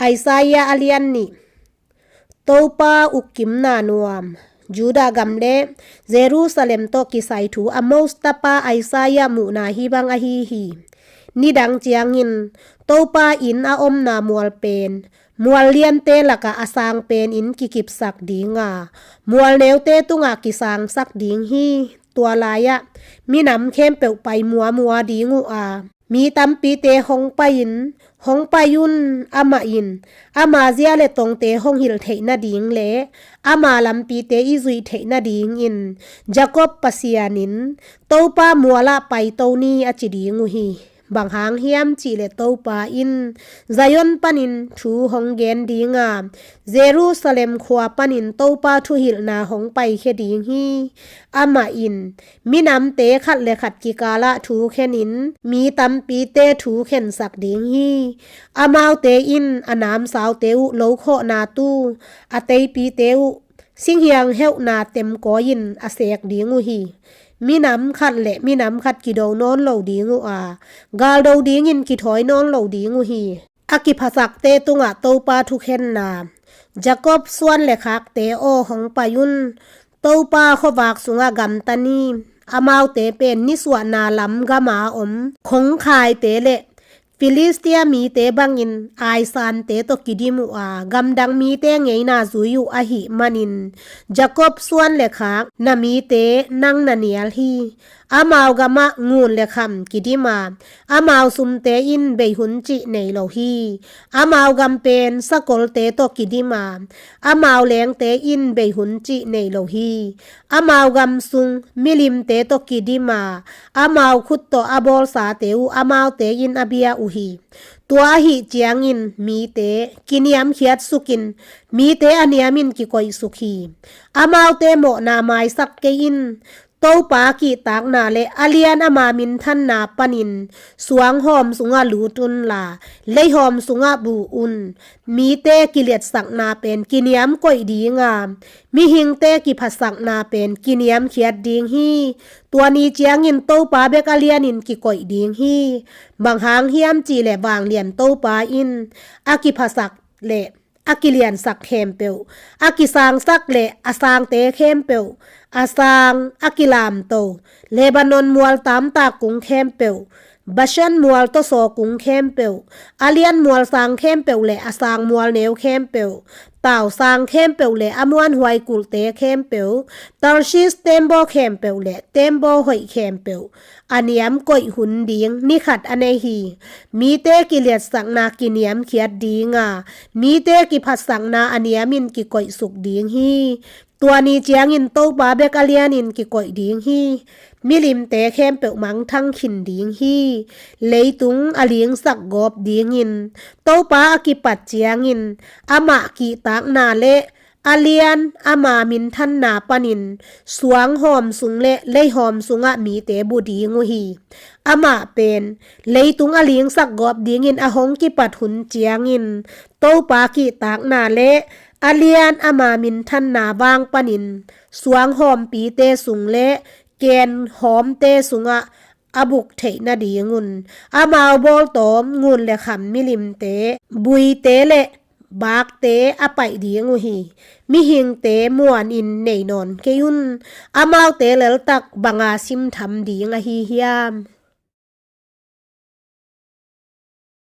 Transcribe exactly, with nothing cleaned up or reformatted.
Isaiah a lian nih. Topa ukkimna nuam. Judah gam le Jerusalem tawh kisai thu Amos tapa Isaiah muhna hih bang ahi hi. Nidang ciangin Topa inn a omna mual pen mual liante lakah a sang penin kikipsak ding a, mual neute tungah kisangsak ding hi. Tua lai-ah minam khempeuh pai muamua ding uh a, mi tampite hong pai-in, "Hong pai un, amah in ama zia le tongte hong hilh theih nading le ama lampite i zuih theih nadingin Jakob Pasian in Topa mualah paito ni," a ci ding uh hi. Bang hang hiam cihleh Topa in Zion panin thu hong gen ding a, Jerusalem khua panin Topa thuhilhna hong paikhia ding hi. Amah in minamte khat le khat kikalah thu khenin mi tampite thu khensak ding hi. Amaute in a namsaute uh lokhawhna tu, a teipite uh singhiang heuhna temkawi-in a sek ding uh hi. Minam khat le minam khat kido nawn lo ding uh a, galdo dingin kithawi nawn lo ding uh hi. A kiphasakte tungah Topa thukhenna. Jakob suan le khakte aw, hong pai un. Topa khuavak sungah gamta ni. Amaute pen nisuahna lam gama om khongkhaite le Filistia mite bangin aisante tawh kidim uh a, gamdang mite ngeina zui uh ahih manin Jakob suan le khak na mite nang na nial hi. Amau gamah ngun le kham kidim a, amau sumte in beihun cih nei lo hi. Amau gam pen sakolte tawh kidim a, amau lengte in beihun cih nei lo hi. Amau gam sung milimte tawh kidim a, amau khut tawh a bawlsate uh amaute in a bia uh hi. Tua ahih ciangin mite kiniamkhiat sukin, mite a niamin kikoihsuk hi. Amaute mawhna maisak kei in. Topa kihtakna le a lian ama minthanna panin suanghawm sungah lut unla, leihawm sungah bu un. Mite kiliatsakna pen kiniamkoih ding a, mihingte kiphasakna pen kiniamkhiat ding hi. Tua ni ciangin Topa bek a lianin kikoih ding hi. Bang hang hiam cihleh vanglian Topa in a kiphasak le a kiliansak khempeuh, a kisangsak le a sangte khempeuh, a sang a kilamto, Lebanon mual tamtak kung khempeuh, Bashan mual tawsaw kung khempeuh, a lian mual sang khempeuh le a sang mual neu khempeuh, tau sang khempeuh le a muanhuai kulhte khempeuh, Tarshish tembaw khempeuh le tembaw hoih khempeuh, a niamkoih hun ding ni khat a nei hi. Mite kiliatsakna kiniamkhiat ding a, mite kiphatsakna a niamin kikoihsuk ding hi. Tua ni ciangin Topa bek a lianin kikoih ding hi. Milimte khempeuh mangthang khin ding hi. Leitung a lingsak gawp dingin Topa a kipat ciangin amah kihtakna le a lian ama minthanna panin suanghawm sung le leihawm sungah mite bu ding uh hi. Amah pen leitung a lingsak gawp dingin a hong kipat hun ciangin Topa kihtakna le a lian ama minthanna vang panin suanghawmpite sung le kenhawmte sungah a buk theih nadingun amau bawltawm ngun le kham milimte, buite le bakte a paih ding uh hi. Mihingte muanin nei nawn kei un. Amaute leltak banga simtham ding ahi hiam?